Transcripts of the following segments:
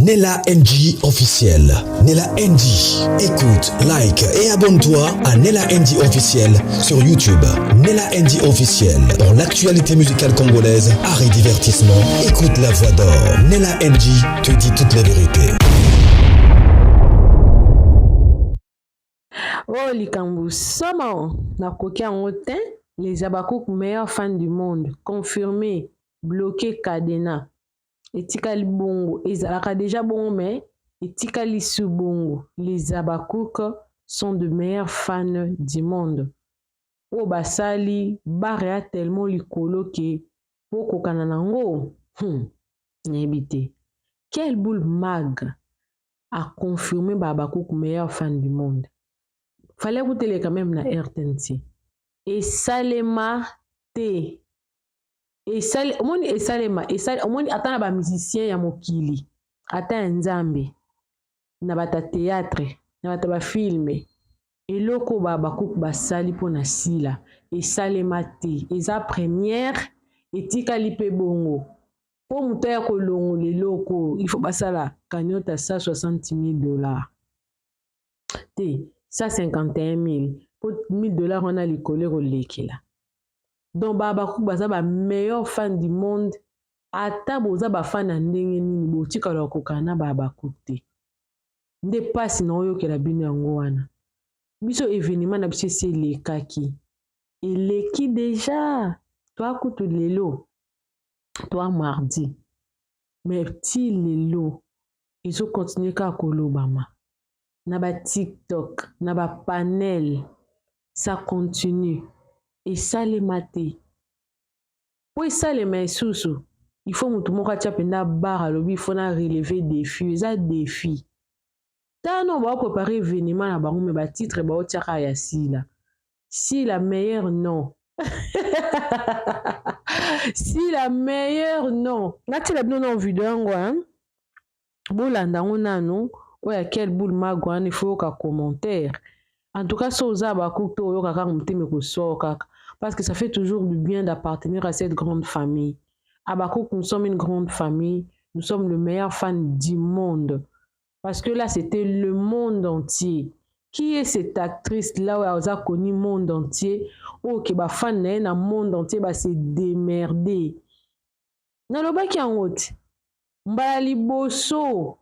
Nella NG officiel. Nella NG. Écoute, like et abonne-toi à Nella NG officiel sur YouTube. Nella NG officiel. Pour l'actualité musicale congolaise, art et divertissement, écoute la voix d'or. Nella NG te dit toute la vérité. Oyo likambo somo nakoki yango te les Habacuc meilleur fan du monde confirme bloque cadena etikali bongo ezalaka dejà bongo mais etikali su bongo les Habacuc sont de meilleurs fans du monde oyo basali barre ya tellement likolo ke po okokana nango hum nayebi te quelle boule mag a confirme ba Habacuc meilleur fan du monde fallait kutu eleka meme na rtnc esalema te esale omoni esalema esale omoni ata na ba musicien ya mokili ata ya nzambe na bato ya theatre na bato ya ba filme eloko ba Habacuc basali mpo na Sila esalema te eza première etikali mpe bongo mpo moto aya kolongola eloko il faut basala cagnotte ya 160 000 dollars te 151 000 mpo 1000 dollars wana likolo ekolekela donc ba Habacuc baza ba meilleur fan du monde ata boza ba fan ya ndenge nini botikala kokana na ba Habacuc te nde mpasi na oyokela bino yango wana biso evenement na biso esi elekaki eleki deja toa kutu lelo toa mardi mais ti lelo ezo continue kaka kolobama na ba tiktok na ba panel ça continue esalema te po esalema lisusu il faut motu moko atia mpenza bar alobi il faut na relever défi eza défi tano bao préparer événement na bango mais ba titre baotiaka ya Sila Sila meilleur non Sila meilleur non natiela bino na video yango hein? Bolanda yango nanu oyo ya quel boule mag wana il faut yoka commentaire en tout cas so oza Habacuc to oyoka kaka motema ekoswao kaka parce que ça fait toujours du bien d'appartenir à cette grande famille. Habacuc, nous sommes une grande famille, nous sommes le meilleur fan du monde parce que là c'était le monde entier. Qui est cette actrice là oyo aza connu monde entier, oyo ke ba fan na ye na monde entier ba se démerder? Nalobaki yango te mbala liboso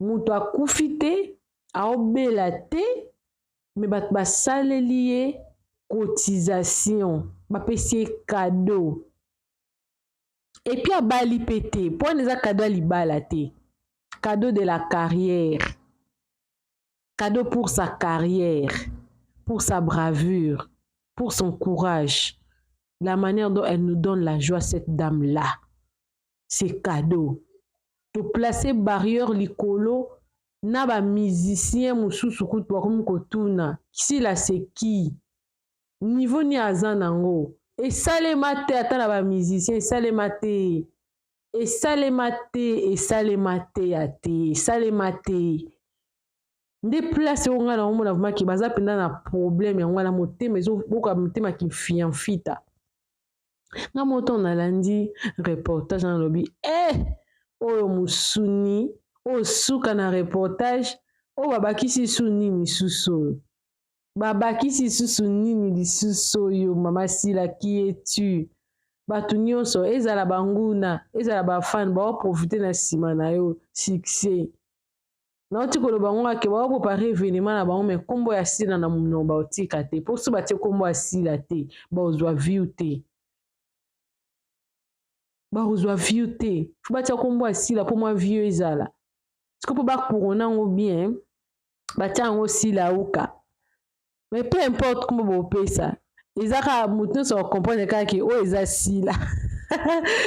moto akufi te aobela te mais bato basaleli ye cotisation bapesi ye cadeau et puis abali mpe te mpo wana eza cadeau ya libala te, cadeau de la carrière, cadeau pour sa carrière, pour sa bravure, pour son courage, la manière dont elle nous donne la joie, cette dame là, c'est cadeau. Toplace barrière likolo na ba musicien mosusu kutu bakomi kotuna Sila c'est qui, niveau nini aza nango. Esalema te ata na ba musicien, esalema te, esalema te, esalema te ya te, esalema te. Nde place oyo ngai naomona vraiment ke baza mpenza na problème yango wana motema ezoboka motema kifiamfita. Nga moto nalandi reportage nalobi eh oyo mosuni oyo suka na reportage oyo babakisi su nini susu oyo babakisi susu nini lisusu oyo mama Sila qui es-tu? Bato nyonso ezala banguna ezala ba fan bao profite na nsima na yo succès. Nauti koloba ngo ake bao préparer événement na bango mais nkombo ya Sila na monoko baotika te mpo so batie nkombo ya Sila te baozwa view te, bakozwa view te. Faut batia nkombo ya Sila mpo mwa view ezala siko mpo bakurona yango bien batia yango Sila uka. Mais peu importe nkombo bopesa eza kaka motu nyonso a comprendre kaka ke oyo eza Sila,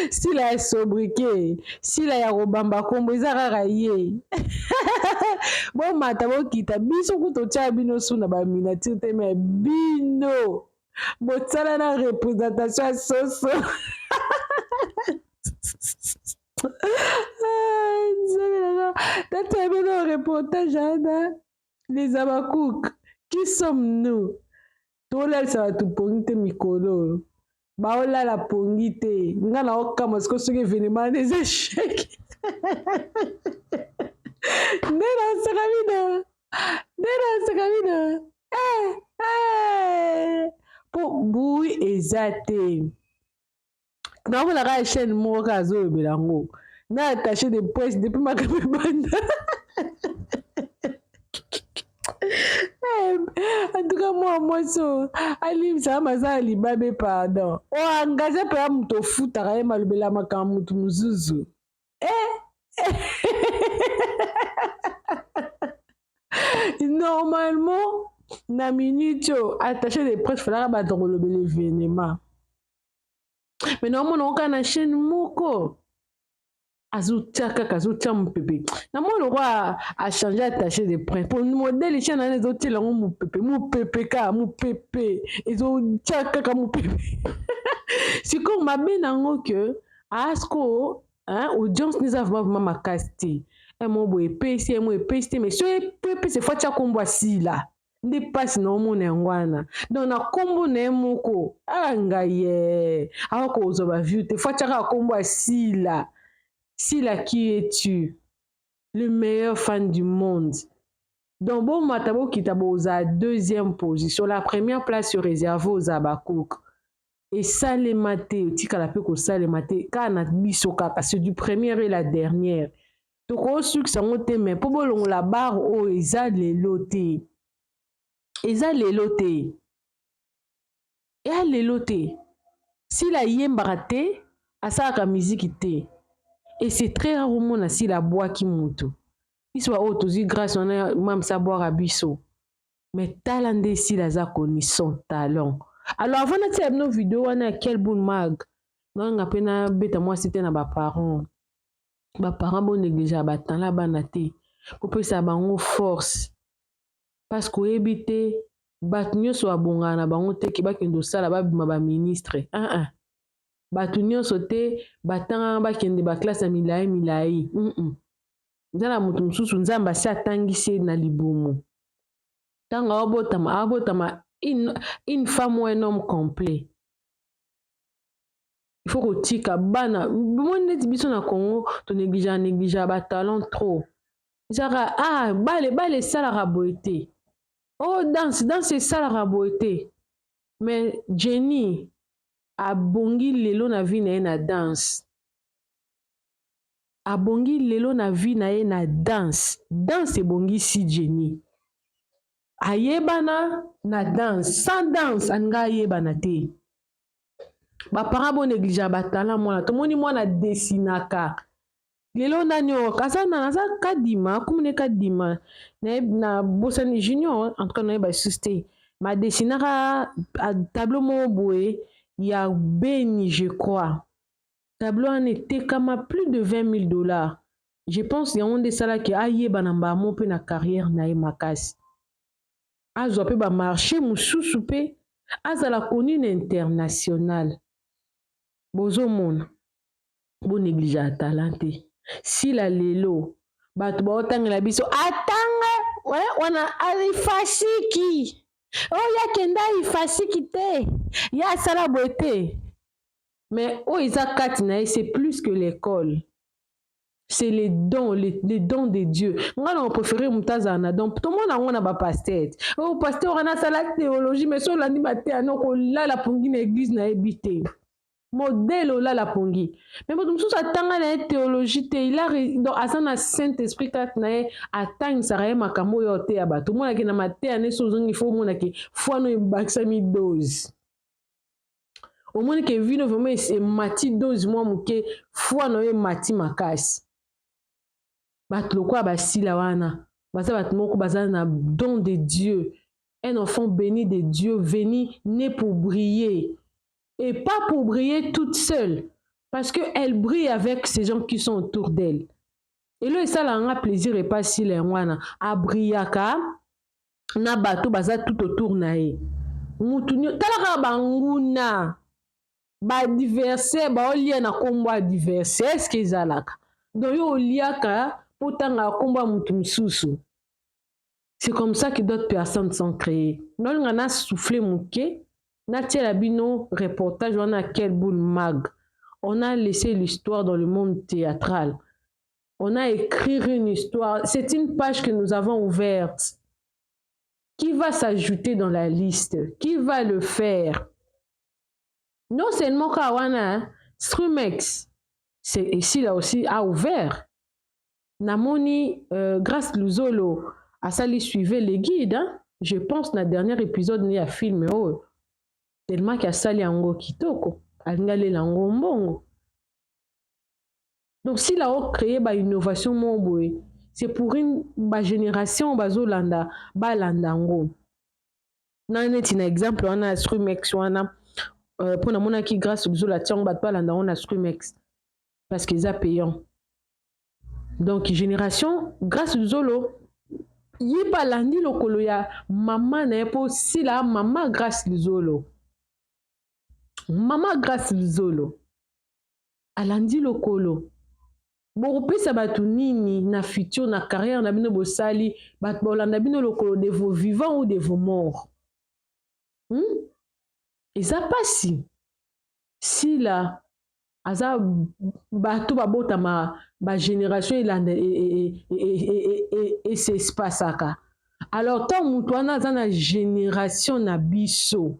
Sila ya sobriquet, Sila ya kobamba nkombo eza kaka ye. Bomata bokita biso kutu totia bino su na ba miniature te mais bino botsala na représentation ya soso. Nzambe nanga natia bino reportage wana les Habacuc, qui sommes-nous? Tolalisa bato pongi te mikolo oyo baolala pongi te. Nga na okamwa siko soki événement wana eza échec. Nde naseka bino, nde naseka bino. Eh, eh. Po bruit eza te. Naomona kaka chaîne moko kaka azolobela yango na attaché de presse depuis makambo ebanda. En tout cas mwa mwasi oyo alimbisaka maza ya libabe, pardon. Oengage mpe ya moto ofutaka ye malobela makambo moto mosusu. Eh! Normalement na minute oyo attaché de presse falaka bato kolobela événement, mais naomona kaka na chaîne moko azotia kaka, azotia mopepe. Namoni lokwa achange attaché de presse po modèle chaîne wana ezotiela yango mopepe, mopepe kaka, mopepe ezotia kaka mopepe. Sikoyo mabe nango ke asko audience neza vraiment vraiment makasi te. Mo boye epesi ye, mo epesi te, mais so epesi efo atia nkombo asila nde mpasi na omona yango wana. Donc na nkombo na ye moko aka ngai ye akokozwa baview te, fo atiaka nkombo asila. Sila, qui es-tu? Le meilleur fan du monde. Donc bomata bokita, bozala deuxième position, la première place réservée aux Abakouk. Esalema te, otikala mpe kosalema te, kaka na biso kaka. C'est du première et la dernière, tokosukisa yango te, mais mpo bolongola bar oyo eza lelo te, eza lelo te, eya lelo te. Sila ayembaka te, asalaka miziki te, et c'est très rare omona Sila abwaki motu. Biso baoyo tozwi grâce wana, mamisa abwaka biso, mais tala nde Sila aza koni son talent. Alors avant natia bino video wana ya Kelbul Mag, nanga mpe nabeta mwasi te na baparent. Baparent, bonéglige batalent bana te, kopesa bango force, parce que oyebi te, bato nyonso babongaka na bango te ke bakende kosala, babima baministre. Uh -uh. Bato nyonso te batangaka bakende baklasse ya milai milai. Eza na moto mosusu Nzambe asi atangisi ye na libumu. Ntango aobotama, aobotama une femme ou un homme complet. Il faut kotika bana. Bomoni neti biso na Congo tonégligeaka, négligeaka batalent trop. Ezaka ah, bale bale esalaka boye te, oh, danse danse esalaka boye te. Mais Jenny abongi lelo na vie na ye na danse, abongi lelo na vie na ye na danse. Danse ebongisi Jenny, ayebana na danse. Sans danse alinga ayebana te. Baparent, bonéglige batalent mwana. Tomoni mwana desinaka lelo, nani oyo aza nani, aza Kadima, akomine Kadima na bosani junior, en tout cas nayeba lisusu te. Madesinaka tableau moko boye ya Beni, je crois tableau wana etekama plus de 20 000 $, je pense. Yango nde esalaki ayeba na mbala moko mpe na carrière na ye makasi, azwa mpe bamarché mosusu mpe azala connu na international. Bozomona, bonéglige talent te. Sila lelo bato baotangela biso atanga wana ifasiki oyo akenda ifasiki te, ye asala boye te, mais oyo eza kati na ye, c'est plus que l'école, c'est les dons, les dons de Dieu. Nga na préféré moto azala na don. Tomona yango na bapaster. Oyo paster wana asala théologie, mais so olandi mateya no, kolala pongi na église nayebi te modèle olala pongi. Mais moto mosusu atanga na ye théologie te, il a donc aza na Saint Esprit kati na ye, atangisaka ye makambo oyo oteya bato. Omonaki na mateya ne so ozongi, fo omonaki foi no ebakisami dose, omoni ke vino vraiment emati dose mwa moke, foi na yo emati makasi. Bato lokola basila wana baza bato moko baza na don de Dieu. Un enfant béni de Dieu, venu né pour briller, et pas pour briller toute seule, parce que elle brille avec ces gens qui sont autour d'elle. Elo esalaka nga plaisir epa Sila yango wana, abrillaka na bato baza tout autour na ye. Mutu tala kaka banguna, baadversaire baolia na nkombo adversaire. Est-ce ezalaka? Donc yo oliaka mpo otangaka nkombo ya motu mosusu. C'est comme ça que d'autres personnes sont créées. Naolinga na souffle moke, natiela bino reportage wana. Kelbul Mag, on a laissé l'histoire dans le monde théâtral. On a écrit une histoire. C'est une page que nous avons ouverte. Qui va s'ajouter dans la liste? Qui va le faire? Non seulement Kawana, Strumex, c'est ici là aussi a ouvert. Namoni Grâce Luzolo asali suivez les guides, hein? Je pense na dernier épisode ni ya film oyo. Tellement qu'asali yango kitoko, alingi alela yango mbongo. Donc s'il a créé ba innovation moko boye, c'est pour une ba génération bazolanda balanda yango. Na neti na exemple wana ya Strumex wana, mpo namonaki Grâce Luzolo atia yango, bato balanda yango na Strumex parce que eza payant. Donc génération Grâce Luzolo ye mpe alandi lokolo ya mama na ye, mpo sila mama Grâce Luzolo, mama Grâce Luzolo alandi lokolo. Bokopesa bato nini na futur, na carrière na bino bosali? Bato bolanda bino lokolo de vos vivants ou de vos morts, Eza mpasi. Sila aza bato babotama, bagénération elanda esespasaka. Alors ntango moto wana aza na génération na biso,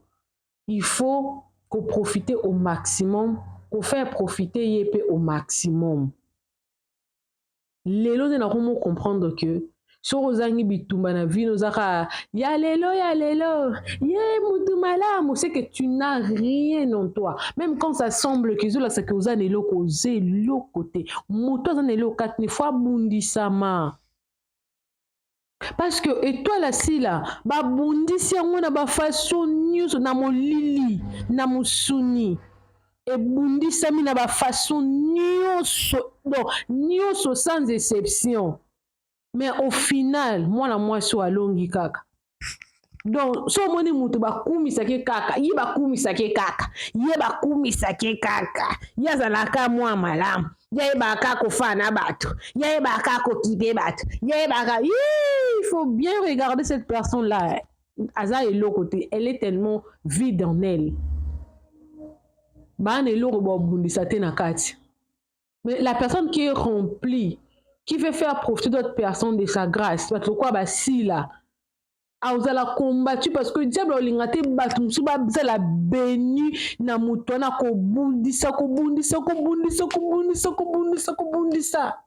il faut koprofiter au maximum, kofaire profiter ye mpe au maximum. Lelo nde nakomo comprendre que soki ozangi bitumba na vie, ozaka ya lelo ya lelo ye mutu malamu, c'est que tu n'as rien en toi. Même quand ça semble que ezolakisaka oza na eloko, oza eloko te. Moto aza na eloko kati, faut abundisama, parce que étoile asila babundisi yango na bafaçon nyonso, na molili, na mosuni, ebundisami na bafaçon nyonso, donc nyonso sans exception. Mais au final mwana mwasi oyo alongi kaka. Donc so omoni moto bakumisaki kaka ye, bakumisaki kaka ye, bakumisaki kaka ye, azalaka mwa malamu, ye ayebaka kofana na bato, ye ayebaka kokipe bato, ye ayebaka, il faut bien regarder cette personne là aza eloko te. Elle est tellement vide en elle, bana eloko babundisa te na kati. Mais la personne qui est remplie, qui veut faire profiter d'autres personnes de sa grâce, bato lokola basila, azala combattu, parce que diable olinga te bato mosusu bazala béni na moto wana. Kobundisa, kobundisa, kobundisa, kobundisa, kobundisa, kobundisa,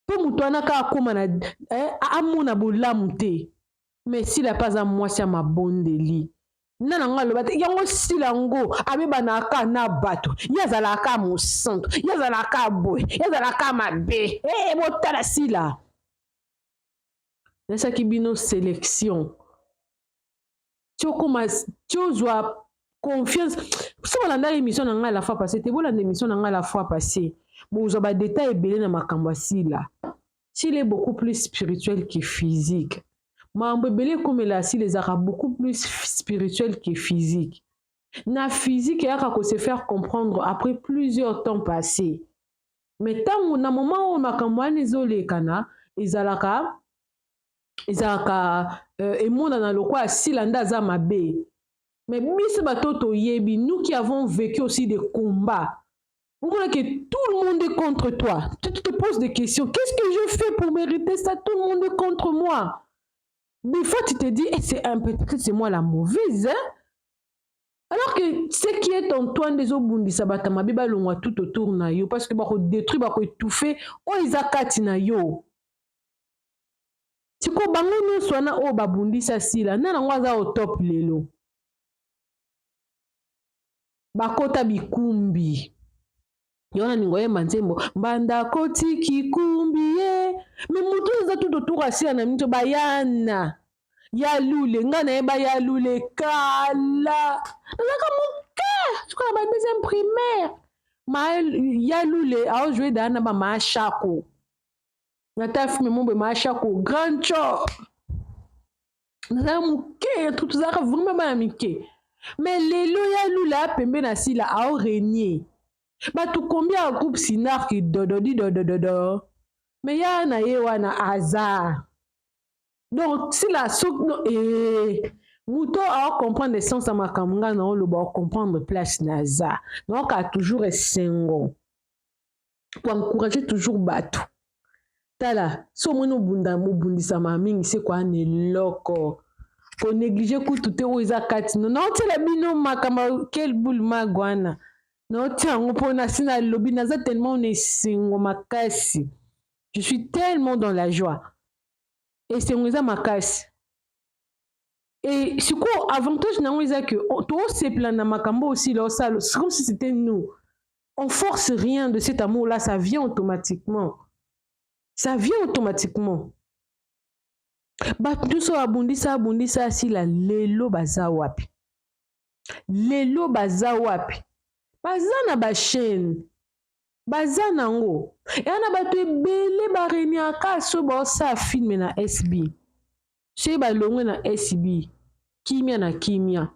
mpo moto wana kaka akóma na amona bolamu te. Mais sila mpe aza mwasi ya mabondeli. Nana yango aloba te yango sila yango abebanaka na bato, ye azalaka mosantu, ye azalaka boye, ye azalaka mabe. Botala sila, nasaki bino sélection ti okóma ti ozwa confiance. So bolandaka émission na ngai la fois passée te, bolanda émission na ngai la fois passée, bozwa badétail ebele na makambo ya sila. Sila est beaucoup plus spirituel que physique. Makambo ebele ekomela sila ezalaka beaucoup plus spirituel que physique. Na physique eyaka kose faire comprendre après plusieurs temps passés. Mais ntango na moment oyo makambo wana ezolekana, ezalaka emonana lokola sila nde aza mabe. Mais biso bato toyebi, nous qui avons vécu aussi des combats, omona que tout le monde est contre toi. Tu te poses des questions: qu'est-ce que je fais pour mériter ça? Tout le monde est contre moi. Des fois tu te dis, eh, c'est un peu, peut-être c'est moi la mauvaise, hein? Alors que ce qui est en toi nde ezobundisa bato mabe balongwa tout autour na yo, parce que bakodétruire, bakoétouffe oyo eza kati na yo. Sikoyo bango nyonso wana oyo babundisa sila, nde nango aza au top lelo. Bakota bikumbi yo wana, ningo oyemba nzembo mbanda koti kikumbi ye. Mais motu oyo eza tout autour asila na mito bayana ya lule, ngai nayeba ya lule kala, nazalaka moke sikoyo na ba deuxième primaire. Ma ya lule aojoue daa na bama Shako na ta film mo boye, ma Shako grand cho. Nazalaka moke, tozalaka vraiment bana mike. Mais lelo ya lule apembe na sila aorégner. Bato combien ya groupe Sinark dododi dodododo, mais ya na ye wana aza. Donc sila soki no, moto aocomprendre essence ya makambo ngai na oloba, ocomprendre place naza naoka toujours esengo. Koencourage toujours bato. Tala, so omoni obunda obundisama mingi se kwa na eloko konéglige kutu te oyo eza kati no. Naotiela bino makambo quel boule mag wana, naotia yango mpo nasi nalobi naza tellement na esengo makasi. Je suis tellement dans la joie, esengo eza makasi. Et sikoyo avantage nango eza ke toosepela na makambo osila osala, c'est comme si c'était nous. On force rien de cet amour là, ça vient automatiquement, ça vient automatiquement. Bato nyonso babundisa abundisa asila, lelo baza wapi? Lelo baza wapi? Baza na bachaîne, baza nango. Eya na bato ebele bareniaka so baosala film na SB, soki balongwe na SB, kimia na kimia,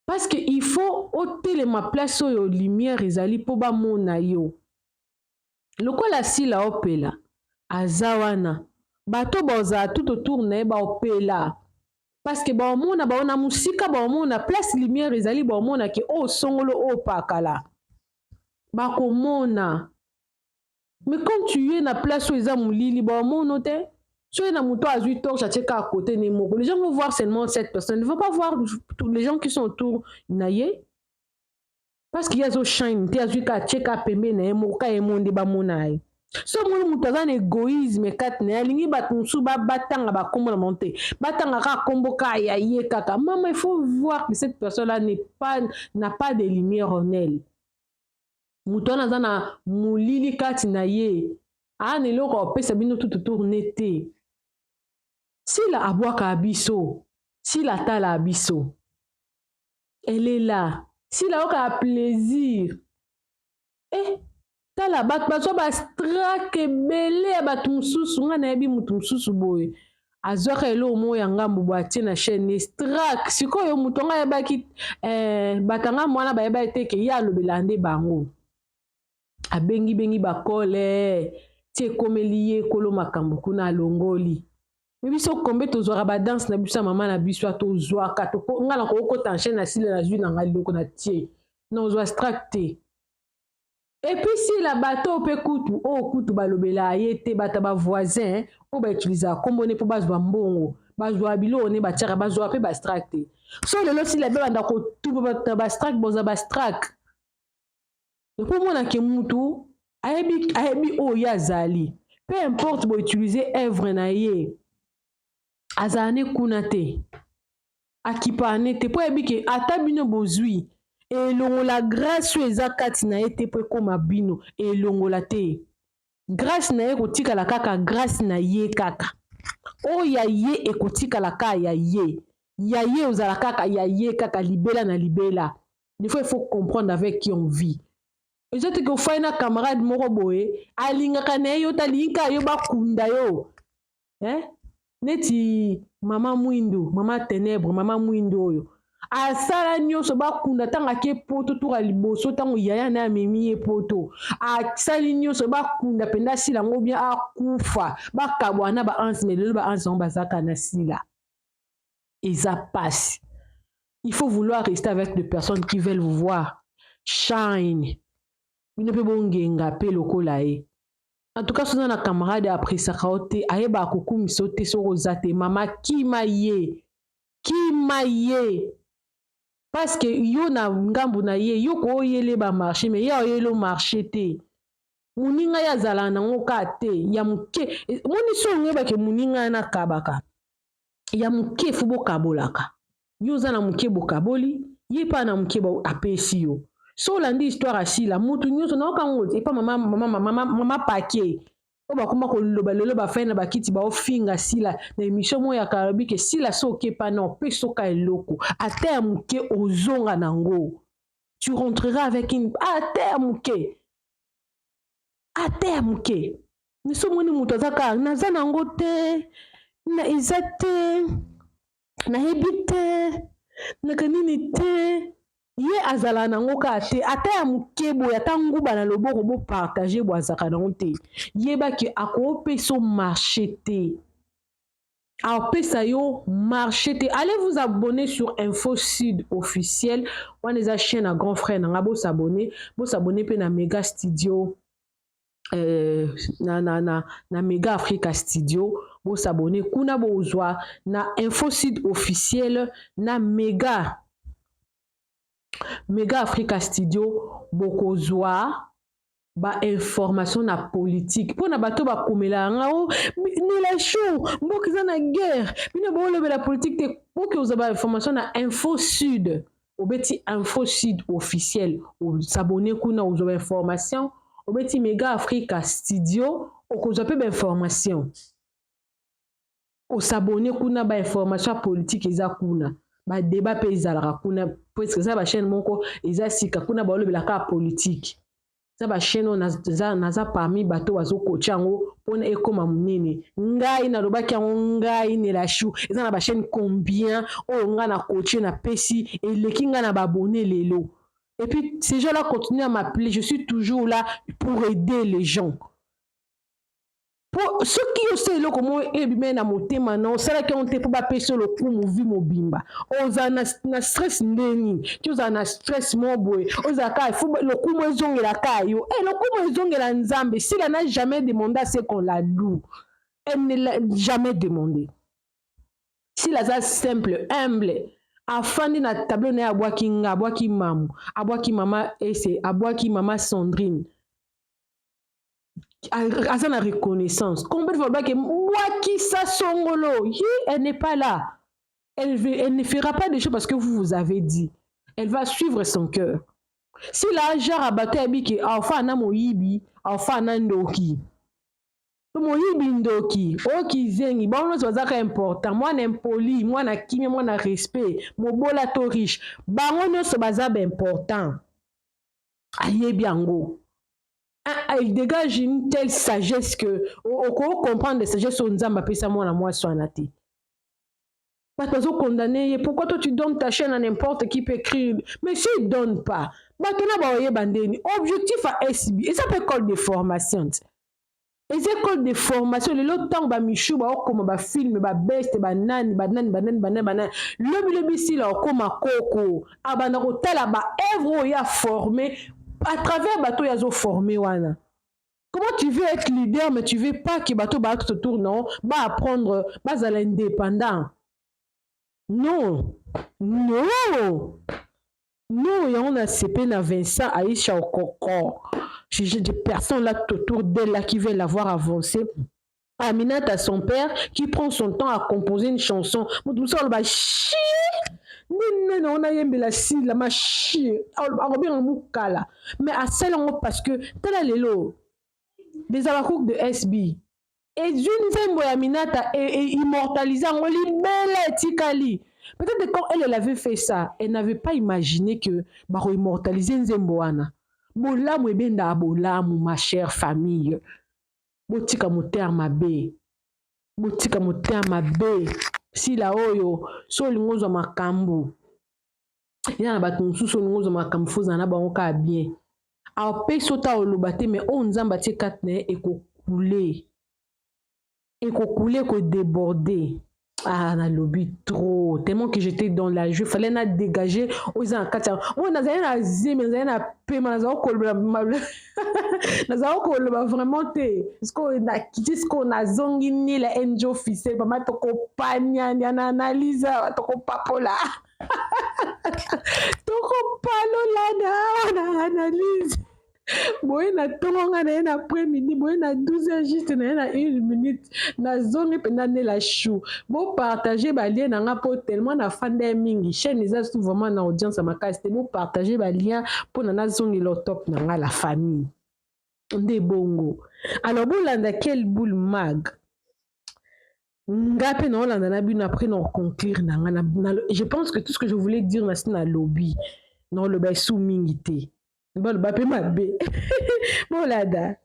parce que il faut otelema place oyo lumière ezali mpo bamona yo. Lokola Sila opela aza wana, bato bazala tout autour na ye baopela, parce que baomona bao na mosika, baomona place lumière ezali, baomona ke oyo songolo oyo pakala bakomona. Mais quand tu es na place oyo eza molili, baomona te. Soki na moto azwi torche, atie kaka côté ne moko, les gens vont voir seulement cette personne, ne vont pas voir tous les gens qui sont autour na ye, parce que ye azoshine te. Azwi kaka, atie kaka pembeni na ye moko, ka ye mo nde bamona ye. So omoni moto aza na égoïsme kati na ye, alingi bato mosusu batanga bakombo na bango te, batanga kaka kombo kaka ya ye kaka. Mama, il faut voir que cette personne là n'est pas n'a pas de lumière en elle. Moto wana aza na molili kati na ye, aa na eloko akopesa bino tout autour ne te. Sila abwaka biso, Sila atala biso, elle est là. Sila ayokaka plaisir. Eh, tala bato bazwa bastrike ebele ya bato mosusu. Ngai nayebi moto mosusu boye azwaka eloko moko ya ngambo boye, atie na chaîne strike. Sikoyo moto ngo ayebaki, bato ya ngambo wana bayebaki te ke ye alobela nde bango. Abengibengi bakole ti ekomeli ye ekolo makambo kuna, alongoli. Me biso kombe tozwaka badanse na biso ya mama na biso, tozwaka. Ngai na kokota chaîne na Sila, nazwi na ngai liloko na tie, nazwa strike te. Et puis Sila, bato mpe kutu oyo kutu balobela ye te, bato ya bavoisin oyo bautilisaka nkombo ne mpo bazwa mbongo, bazwa biloko ne batiaka, bazwa mpe bastrike te. So lelo Sila mpe banda kotuba bato ya bastrike, bozwa bastrike mpo omonake mutu ayebi, ayebi oyo ye azali. Peu importe boutiliser œuvre na ye, azala ne kuna te, akipaka ne te, mpo ayebi ke ata bino bozwi, elongola grâce oyo eza kati na ye te mpo ekóma bino. Elongola te grâce na ye, ekotikala kaka grâce na ye kaka. Oyo ya ye ekotikala kaka ya ye, ya ye ozala kaka ya ye kaka libela na libela. Des fois, il faut comprendre avec qui on vit. Eza te ke ofai na camarade moko boye alingaka na ye yo te, alingi kaka yo bakunda yo, eh? Neti mama mwindu, mama ténèbre, mama mwindu oyo asala nyonso bakunda ntango ake poto toka liboso, ntango yaya na ye amemi ye poto, asali nyonso bakunda mpenza Asila yango bien, akufa, bakabwana na baanse. Me lelo baanse yango bazalaka na Sila, eza pasi. Il faut vouloir rester avec des personnes qui veulent vous voir shine, bino mpe bongenga mpe lokola ye. En tout cas, soza na camarade apresaka yo te, ayebaka kokumisa yo te, soki oza te, mama, kima ye, kima ye, parce que yo na ngambu na ye, yo kooyele bamarché, mais ye aoyeli o marché te. Moninga ye azalaka nango kaka te ya moke. Moni so oyebake moninga ye nakabaka ya moke, fo bokabolaka. Yo oza na moke, bokaboli, ye mpe na moke apesi yo. So olandi histoire asila mutu nyonso nayoka ngo epa mama, mama, mama, mama pake oyo bakoma koloba lelo, bafai na bakiti baofinga Sila na émission moko ya kalobi ke Sila so okepa na opesi oka eloko ata ya moke, ozonga nango, tu rentreras avec une ata ya moke, ata ya moke. Mais omoni moto aza kaka naza nango te, na eza te, nayebi te naka nini te, ye azalaka nango kaka te, ata ya moke boye, ata nguba na loboko bopartage bo, azalaka nango te. Yebaki akopesa marché te. Apesa yo marché te. Allez vous abonner sur Info Sud officiel. Wana eza chaîne à grand frère nanga bo s'abonner, bo s'abonner pe na Mega Studio euh, na, na, na, na Mega Africa Studio bo s'abonner kuna bozwa na Info Sud officiel na Mega Mega Africa Studio bokozwa ba information na politique mpo na bato bakomela nga o oh, nela chaud mboka eza na guerre bino bolobela politique te oke ozwa ba information na info sud obeti info sud officiel osabone kuna ozwa ba information obeti mega africa studio okozwa mpe ba information osabone kuna ba information ya politique eza kuna ba debat mpe ezalaka kuna puisque eza ba chaîne moko eza sika kuna balobela kaka politique eza ba chaîne oyo naza, naza parmi bato bazokotia yango mpona ekoma monene ngai nalobaki yango ngai nelashu eza na ba chaîne combien oyo ngai na coache napesi eleki ngai na babone lelo. Et puis ces gens là continuent à m'appeler, je suis toujours là pour aider les gens. Po soki osala eloko moko ebimeli na motema na osalaki yango te mpo bapesa yo lokumu vie mobimba ozala na, na stress nde nini ti ozala na stress moko boye ozala kaka fo lokumu ezongela kaka yo e lokumu ezongela nzambe. Sila n'a jamais demandé à ce qu'on la loue, elle ne l'a jamais demandé. Sila aza simple, humble, afandi na tableau na ye, abwaki nga, abwaki mamu, abwaki mama ese, abwaki mama Sandrine, aza na reconnaissance. Combien de fois alobaki bwakisa songolo ye, elle n'est pas là, elle ne fera pas des choses parce que vous vous avez dit, elle va suivre son cœur. Sila genre bato ayebi ke aofa na moyibi, aofa na ndoki, moyibi, ndoki oyo kizengi, bango nyonso bazaka important. Mwana impoli, mwana kimia, mwana respect, mobola to riche, bango nyonso baza baimportant. Ayebi yango, il dégage une telle sagesse que oko comprendre sagesse oyo Nzambe apesa mwana mwasi wana te. Bato bazokondane ye: pourquoi toi tu donnes ta chaîne à n'importe qui peut écrire? Mais s'il donne pas, bato na baoyeba ndeni. Objectif ya SB eza mpe école de formation te, eza école de formation. Lelo ntango bamishu baokoma bafilme, babeste, banani, banani, banani, banani, banani, lobi lobi sila okoma koko, abanda kotala baœuvre oyo aforme à travers bato oyo azoforme wana. Comment tu veux être leader mais tu veux pas que bato baa tout autour non baapprendre, bazala indépendant? Non, non, non. Yango na sepe na Vincent, Aïcha Okoko, j'ai des personnes là tout autour d'elle là qui veulent la voir avancer. Aminata, son père, qui prend son temps à composer une chanson. Moto mosusu aloba chi nde nani ona yembela sila machi akobenga mokala, mais asala yango parce que tala lelo des abakouk de SB ezwi nzembo ya Aminata e immortalise yango libela etikali. Peut-être quand elle, elle avait fait ça, elle n'avait pas imaginé que bakoimmortalise nzembo wana. Bolamu ebendaka bolamu, ma chère famille. Botika motema mabe, botika motema mabe. Sila oyo so olingi ozwa makambo ya na bato mosusu, olingi ozwa makambo, fo ozala na bango kaka bien. Apesi ota oloba te, mais oyo Nzambe atie kati na ye ekokule, ekokule, ekodéborde. Ah, nalobi trop, tellement que j'étais dans la joie, fallait na dégager oyo eza na kati ya oyo. Nazali na zemi, nazali na pema, nazali koloba vraiment te. Sikoyo nakiti, sikoyo nazongi nila ng officiel mama, tokopaniania na analyse awa, tokopapola, tokopalolana awa na analyse boye. Na ntongo nga na ye na après midi boye, na 12 heures juste na ye na une minute, nazongi mpenza nde la chou. Bopartage balien na nga mpo tellement nafanda ye mingi, chaîne eza su vraiment na audience ya makasi te. Bopartage balien mpona nazongela top na nga, la famille nde bongo. Alors bolanda Quel Boule Mag, nga mpe naolanda na bino. Après na conclure na nga, je pense que tout ce que je voulais dire nasi nalobi, naoloba esu mingi te, baloba mpe mabe. Bolanda.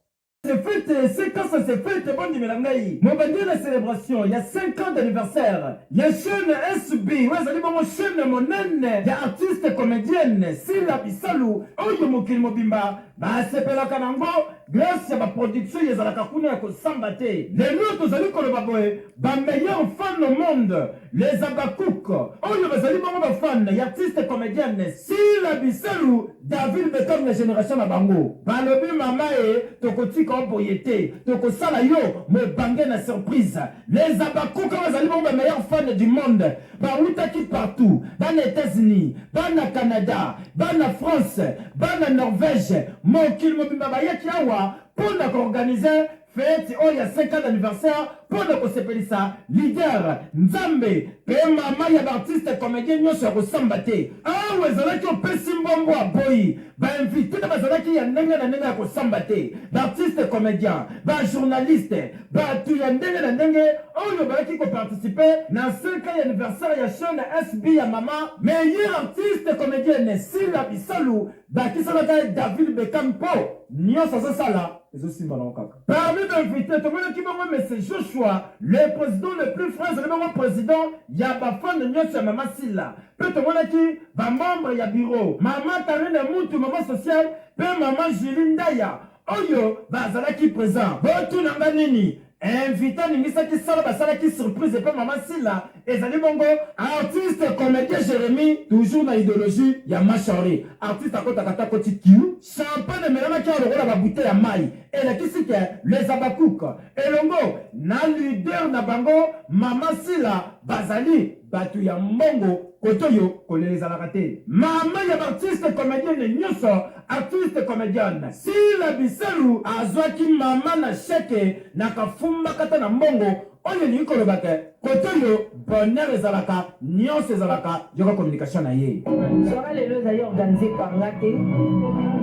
Fête 5 ans, ça c'est fête. Bondimela ngai, mobandi na célébration ya 5 ans d'anniversaire ya chaîne SB oyo ezali bongo chaîne monene ya artiste comédienne Sila Bisalu oyo mokili mobimba basepelaka nango. Grâce ya ba production ezalaka kuna ya kosamba te. Lelo tozali koloba boye, ba meilleurs fans au monde, les Habacuc, oyo bazali bongo ba fans ya artiste comedienne Sila Bisalu, David Beckham ya generation na bango. Balobi mama e, tokotika yo boye te, tokosala yo mobange na surprise. Les Habacuc oyo bazali bongo ba meilleurs fans du monde, bawutaki partout, bana Etats-Unis, bana Canada, bana France, bana Norvège, mokili mobimba bayaki awa mpo na ko organiser feti oyo ya 5 ans d'anniversaire mpo na kosepelisa leader Nzambe mpe mama ya ba artistes comediens nyonso ya kosamba te. Awa ezalaki opesi mbongo aboyi, ba invites bazalaki ya ndenge na ndenge ya kosamba te, ba artistes comediens, ba journalistes, Batu ya ndenge na ndenge oyo bayaki ko participer na 5 ans ya anniversaire ya chaine SB ya mama meilleure artiste comedienne Sila Bisalu bakisamaka ye David Beckham po nionso azosala ezosimba nango kaka. Parmi ba invites tomonaki bongo Monsieur Joshua le president le plus frais azali bongo president ya ba fans nionso ya mama Sila pe tomonaki ba membres ya bureau mama Carine Mutu maman sociale pe mama Julie Ndaya Oyo bazalaki present botuna nga nini? Invite aningisaki sala basalaki surprise epa maman Sila ezali bongo artiste comedien Jeremie toujours na ideologie ya ma Charlie artiste akotaka ata akoti kiu champagne emelamaki awa lokola ba bouteille ya mayi elakisi ke les Habacuc elongo na leader na bango maman Sila bazali Batu ya mbongo kote oyo kolela ezalaka te. Mama ya b'artiste comedienne nyoso artiste comedienne Sila Bisalu azwaki mama na chèque na kafumbakata na mbongo oyo elingi koloba ke kote oyo bonheur ezalaka nionso ezalaka yoka communication na ye. Soiree lelo ezali organise par nga te,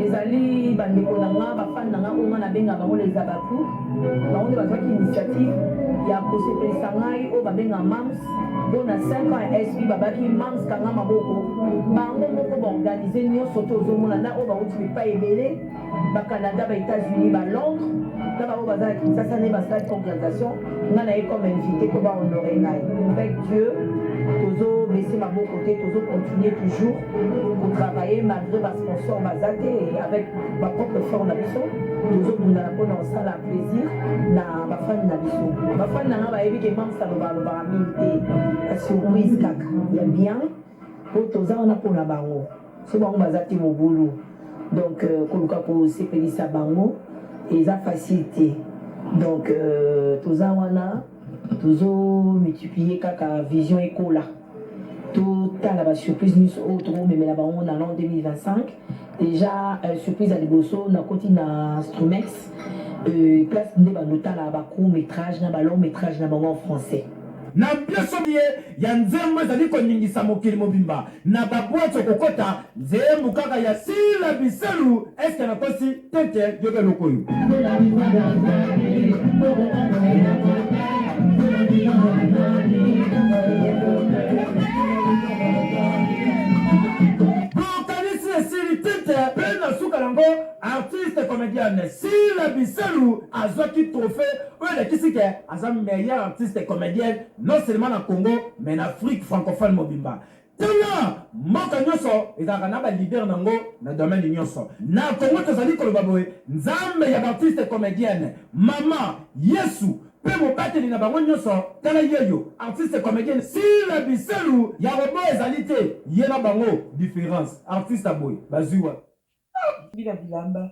ezali ba ndeko na nga, ba fan na nga oyo nga na benga bango les Habacuc, bango nde bazwaki initiative ya kosepelisa ngai oyo ba benga Mam's. Po na 5 ans ya SB babaki Mam's kanga maboko bango moko ba organise nioso to ozomona na oyo bawuti bipai ebele ba Canada ba Etats Unis ba Londres na ba oyo baza na Kinshasa nde basalaki organisation nga naye comme invite po ba honore ngai avec Dieu tozo baisser maboko te tozo continuer toujours ko travailler malgré ba sponsors baza te et avec ba propre effort na biso tozo bundana pona kosala plaisir na ba fan na biso. Ba fan na nga bayebi ke Mam's aloba alobaka mingi te ba surprise kaka ya bien po toza wana pona bango soki bango baza te mobulu donc koluka kosepelisa bango eza facile te donc toza wana tozo multiplier kaka vision ekola. Totala ba surprise nionso oyo toko memela bango na l'an 2025. Dejà surprise ya liboso nakoti na Strumex place nde bando tala ba court metrage na ba long metrage na bango en français. Na mpioso ye ya nzembo ezali koningisa mokili mobimba na ba boite okokota nzembu kaka ya Sila Bisalu est ce que nakosi te te yoka eloko oyo. Bokanisi esili te te pe na suka nango artiste comedienne Sila Bisalu azwaki trophee oyo elakisi ke aza meilleure artiste comedienne non seulement na Congo mais na Afrique francophone mobimba. Tala! Mboka nionso ezalaka na ba leader nango na domaine nionso. Na Congo tozali koloba boye, Nzambe ya b'artistes comediennes, maman, Yesu, pe mobateli na bango nionso, tala yeyo artiste comedienne Sila Bisalu ya robot ezali te, ye na bango difference, artiste ya boye bazui wapi? Bina bilamba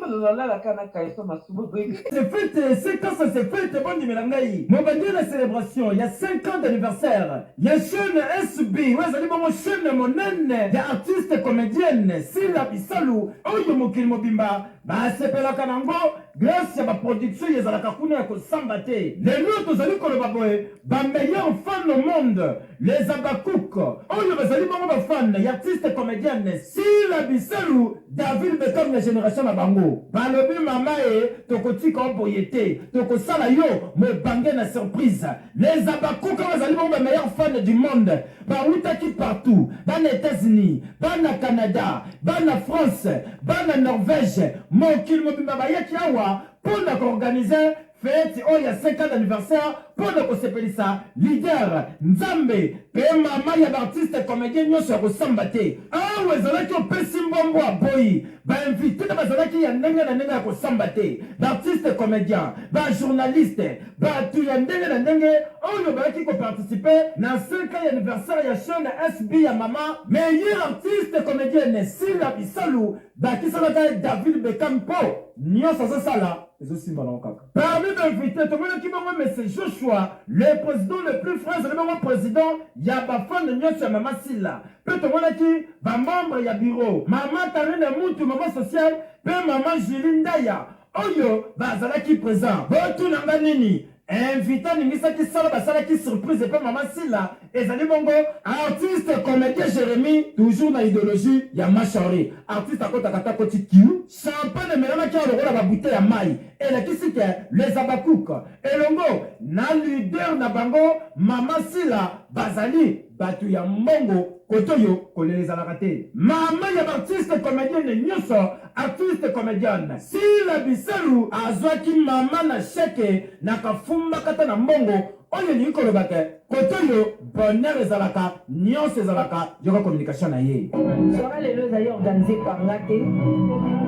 nalalaka na caleçon masuba boye. C'est fete c'est quand ça se fete bondimela ngai mobandi na celebration ya 5 ans d'anniversaire ya chaine SB oyo ezali bongo chaine monene ya artiste comedienne Sila Bisalu oyo mokili mobimba basepelaka nango grace ya ba production ezalaka kuna ya kosamba te lelo tozali koloba boye ba meilleurs fans au monde Les Habacuc oyo bazali bongo ba fan ya artiste comedienne Sila Bisalu, David Beckham ya generation na bango balobi mama e tokotika yo boye te tokosala yo mobange na surprise. Les Habacuc oyo bazali bongo ba meilleurs fans du monde bawutaki partout bana Etats-Unis, bana Canada, bana France, bana Norvège mokili mobimba bayaki awa pona ko organiser. Feti oyo ya 5 ans d'anniversaire mpo na kosepelisa leader Nzambe mpe mama ya ba artistes comediens nionso ya kosamba te. Awa ezalaki opesi mbwa mbwa aboyi. Ba invites nde bazalaki ya ndenge na ndenge ya kosamba te. Ba artistes comediens, ba journalistes, batu ya ndenge na ndenge oyo bayaki ko participer na 5 ans ya anniversaire ya chaine SB ya mama meilleure artiste comedienne Sila Bisalu bakisanaka ye David Beckham mpo nionso azosala ezosimba nango kaka. Parmi ba invites tomonaki bongo Monsieur Joshua le president le plus frais azali bongo president ya ba fans nionso ya mama Sila pe tomonaki ba membres ya bureau mama Carine Mutu mama sociale pe mama Julie Ndaya oyo bazalaki present. Botuna nga nini? Invite aningisaki sala basalaki surprise epa mama Sila ezali bongo artiste comedien Jeremie toujours na ideologie ya Mashauri artiste akotaka ata akoti kiu champagne emelamaki awa lokola ba bouteille ya mayi elakisi ke les Habacuc elongo na leader na bango mama Sila bazali batu ya mbongo kote oyo kolela ezalaka te. Mama ya b'artiste comedienne nioso artiste comedienne Sila Bisalu azwaki mama na chèque na kafumbakata na mbongo oyo elingi koloba ke kote oyo bonheur ezalaka nionso ezalaka yoka communication na ye. Soiree lelo ezali organise par nga te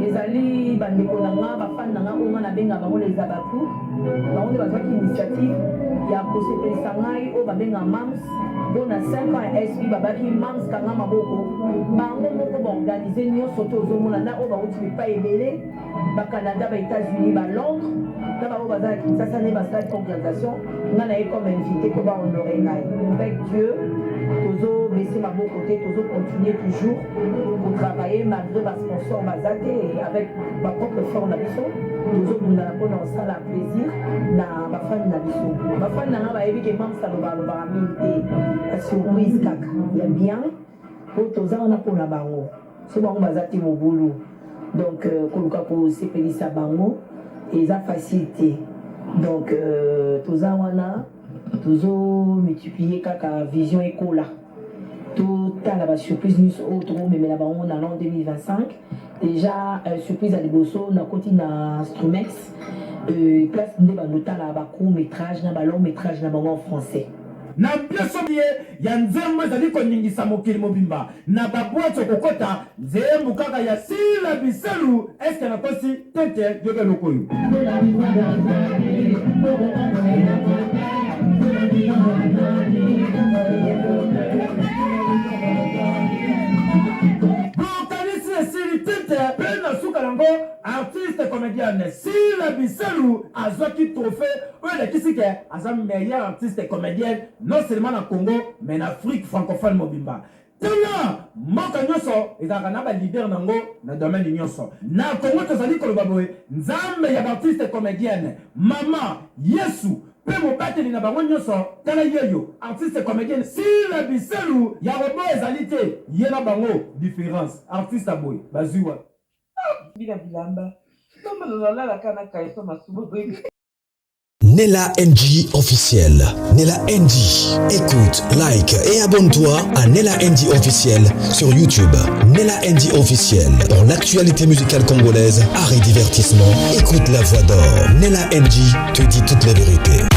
ezali ba ndeko na nga ba fan na nga oyo nga na benga bango les habacuc bango nde bazwaki initiative ya kosepelisa ngai oyo ba benga mams Po na 5 ans ya SB babaki mam's kanga maboko bango moko ba organise nioso to ozo mona na oyo bawuti bipayi ebele ba Canada ba Etats Unis ba Londres na ba oyo baza na Kinshasa nde basalaki organisation nga naye comme invite po ba honore ngai avec Dieu tozo baisser maboko te tozo continuer toujours ko travailler malgre ba sponsors baza te et avec ba propre effort na biso tozo bundana pona kosala plaisir na ba fan na biso. Ba fan na nga bayebi ke mam's alobaka lobaka mingi te ba surprise kaka ya bien po toza wana pona bango soki bango baza te mobulu donc koluka kosepelisa bango eza facile te donc toza wana tozo multiplier kaka vision ekola totala ba surprise nionso oyo tokomemela bango na l'an 2025 Dejà surprise ya liboso nakoti na Strumex place nde bando tala ba court metrage na ba long metrage na bango en français. Na mpioso ye ya nzembo ezali koningisa mokili mobimba na ba boite okokota nzembu kaka ya Sila Bisalu est ce que nakosi te te yoka eloko oyo. Bokanisi esili te te pe na suka nango artiste comedienne Sila Bisalu azwaki trophee oyo elakisi ke aza meilleure artiste comedienne non seulement na Congo mais na Afrique francophone mobimba. Tala mboka nionso ezalaka na ba leader nango na domaine nionso. Na Congo tozali koloba boye Nzambe ya b'artiste comedienne maman Yesu pe mobateli na bango nionso tala yeyo artiste comedienne Sila Bisalu ya robot ezali te ye na bango difference artiste ya boye bazui wapi? Bina bilamba nalalaka na caleçon masuba boye. Nella NG officiel. Nella NG. Écoute, like et abonne-toi à Nella NG officiel sur YouTube. Nella NG officiel. Pour l'actualité musicale congolaise, art et divertissement, écoute la voix d'or. Nella NG te dit toute la vérité.